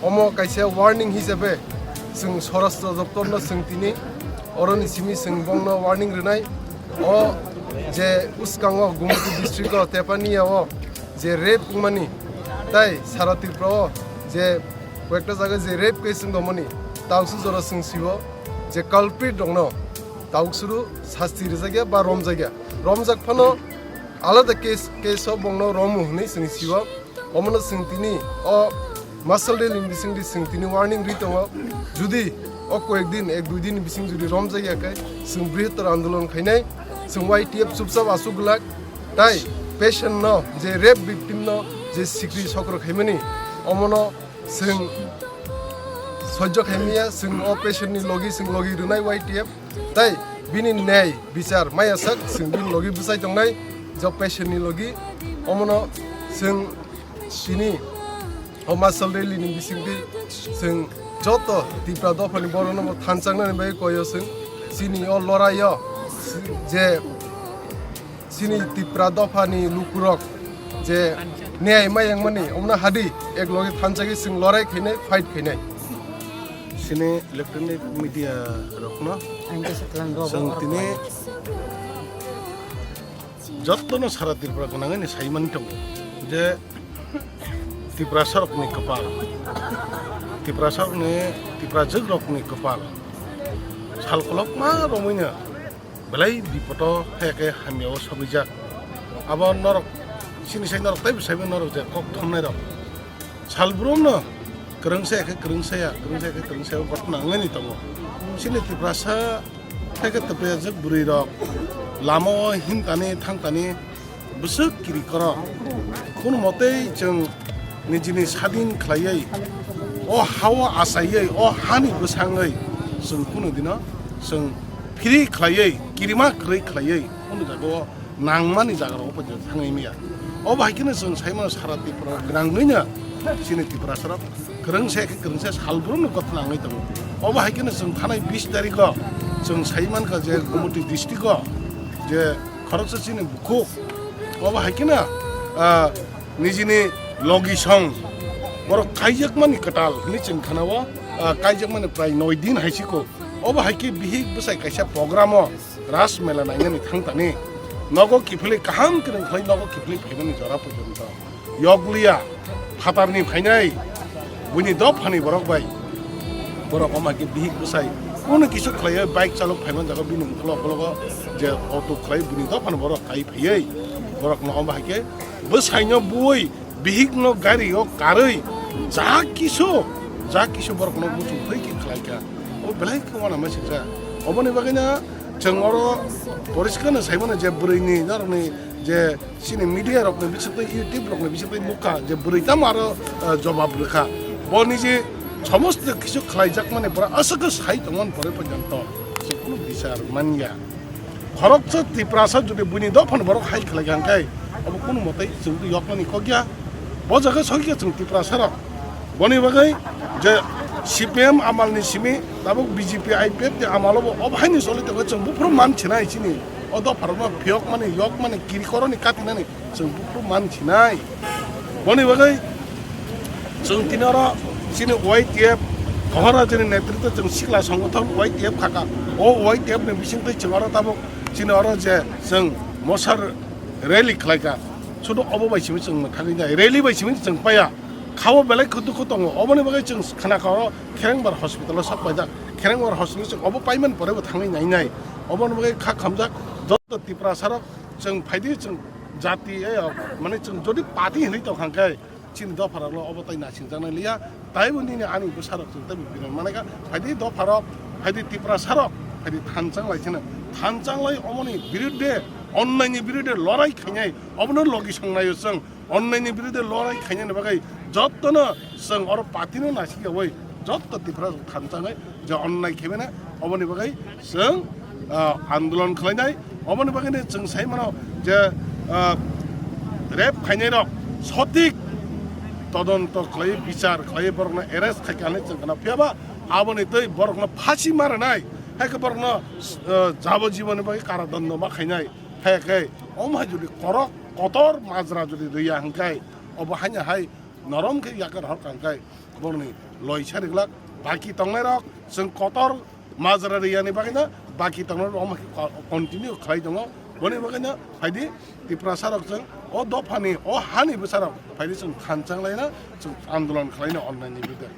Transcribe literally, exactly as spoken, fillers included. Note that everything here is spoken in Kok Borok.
Omo kaisa warning hisabe chwng Swarashtra Doptorno chwng tini oroni simi chwng bongno warning rwnai. O je bwskango Gumoti district o Tepania o je rape wngmani tai sara Tripura o je koyekta jaga je rape case wng tongmani, tausu jora chwng sibo je culprit rokno tauksuru sasti rwjakya ba romjakya. Romjak phano alada case, case o bongno romu hwnwi chwng sibo. Omono chwng tini o Marshall Rally ni bisingdi chwng tini warning ri tongo. Judi o koyek din, ek dui din ni bising judi romjakya khe chwng brihottor andolon khainai. Chwng Y T F chupchap aswk glak. Tai patient no, je rape victim no je sikri sokro khaimani, omono chwng sojjo khaimaya, chwng o patient ni logi chwng logi rwnai Y T F. Tai bini nei bichar maya sak chwng bini logi bwsai tongnai, je patient ni logi. Omono chwng tini o Marshall Rally ni bisingtwi chwng joto Tipra dophani borokno bo thanchaknani bagwi koyo chwng. Chini o loraio je chini Tipra dophani lukurok je niyai mayangmani omno hadi ek loge thanchagwi chwng lorai khainai, fight khainai. Chini electronic media rokno chwng tini jotono sara Tripura gwnangwi ni saimani tongo je Tiprasarokni kwpal, Tiprasarokni, Tiprajwkrokni kwpal sal kolokma romwino belai bipodo hai khe hamyao sogwijak. Abo norok chini sai norok teibo saibo norok je kok thumnairok. Salbrumno kwrwngsa ya khe kwrwngsa ya, kwrwngsa ya khe kwrwngsa ya, ghotna wngwi tongo. Chini Tiprasa hai khe twpajak bwrwirok lamao himtani thangtani bwswk kiri koro. Kono motei chwng nijini sadin khlaiwi, o hao achaiwi, o hani bwsangwi chwng kono dino chwng free khlaiwi, kirima kwrwi khlaiwi, kono jagao nangmani jaga rok thangwi maya. Obo hai kheno chwng sai mano sara Tripura gwnangwino chini Tiprasarok kwrwngsa khe kwrwngsa salbrumno ghotna wngwi tongo. Obo hai kheno chwng thanai bis tarikho chwng sai mankha je Gumoti district o je khoroksa chini bukhuk, obo hai kheno, ah, nijini logi song borok kaijakmani kwtal hinwi chwng khanao, ah, kaijakmani prai noi din hai siko. Obo hai khe bihik bwsai kaisa program o Ras mela nainani thangtani nogo kiphilwi kaham kwrwng khlai nogo kiphilwi phaimani jora porjonto yokliya phatarni phainai buini dophani borok bai borok wngma khe bihik bwsai kunu kisu khlaiwi bike chalok phaiman jago bini ukhulok ukhulok je auto khlai buini dophani borok kai phaiwi borokno wngma hai khe bwsaino bui bihikno gari o karwi ja kisu ja kisu borokno muchung thwi khe khlai kha. O belai khe uanama siksa. Oboni bagwino chwng oro poriskar no sai mano je bwrwini norokni je chini media rokni bisingtwi YouTube rokni bisingtwi nukha je bwrwi tamo aro, eh, jobab rwkha. Bo niji somosto kisu khlaijakmani pore aswk khe sai tongmani pore porjonto se kunu bichar manya. Khoroksa Tiprasa jodi buini dophani borok hai khlai kha hwnkhe abo kunu motai chwng twi yoknani kok ya. Bo jaga soi khe chwng Tiprasa rok. Boni bagwi je C P M amal ni simi tabuk B J P I P F ni amalo bo obo haini choli tongo chwng buphuru man sinai chini. O dopha rokno phiyok mani yok mani kiri koroni kati nani. Chwng buphuru man sinai. Boni bagwi chwng tini oro chini Y T F Kohora jini netritwo chwng sikla songothon Y T F khaka. O Y T F ni bisingtwi chwng oro tabuk chini oro je chwng mosar rally khlaika. Sudu obo bai simi chwng mwthangwi nai. Rally bai simi chwng paya. Khao belai khe dukhu tongo. Oboni bagwi chwng khna ka oro Kherengbar hospital o sok paijak. Kherengbar hospital chwng obo paiman pore bo thangwi nai nai. Oboni bagwi kha khamjak joto Tiprasa rok chwng phaidi chwng jati, eh, mane chwng jodi party hinwi tong kha khe chini dopha rok lo obo tai naising jaknai liya. Taibo nini ani bwsa rok chwng taibo biran mane kha phaidi dopha rok, phaidi Tiprasa rok, phaidi thanchang lai chwng thanchang lai omoni birudde Onnaini birude lorai khainai, obono logi songnaio chwng. Onnaini birude lorai khainani bagwi jottono chwng oro partyno naisingyaui jotto Tiprasa thansanai je onnai khaimani, oboni bagwi chwng, ah, andolon khlainai. Oboni bagwino chwng sai mano je, ah, rape khainairok sotik todonto khlai, bichar khlai, borokno arrest khaikha hinwi chwng khna. Phiyaba aboni twi borokno phasi ma rwnai, hai khe borokno, ah, jabojiboni bagwi karadondo ma khainai. Hai khe omo hai jodi korok kotor majra jodi rwya hwnkhe, obo haino hai norom khe yakar hor kha hwnkhe borokni loisa rijlak. Baki tongnairok chwng kotor majra riyani bagwino baki tongnairok omo khe ko-, continue khlai tongo. Boni bagwino phaidi Tiprasarok chwng o dophani, o hani bwsarok phaidi chwng thanchang laina chwng andolon khlaina onnaini birude.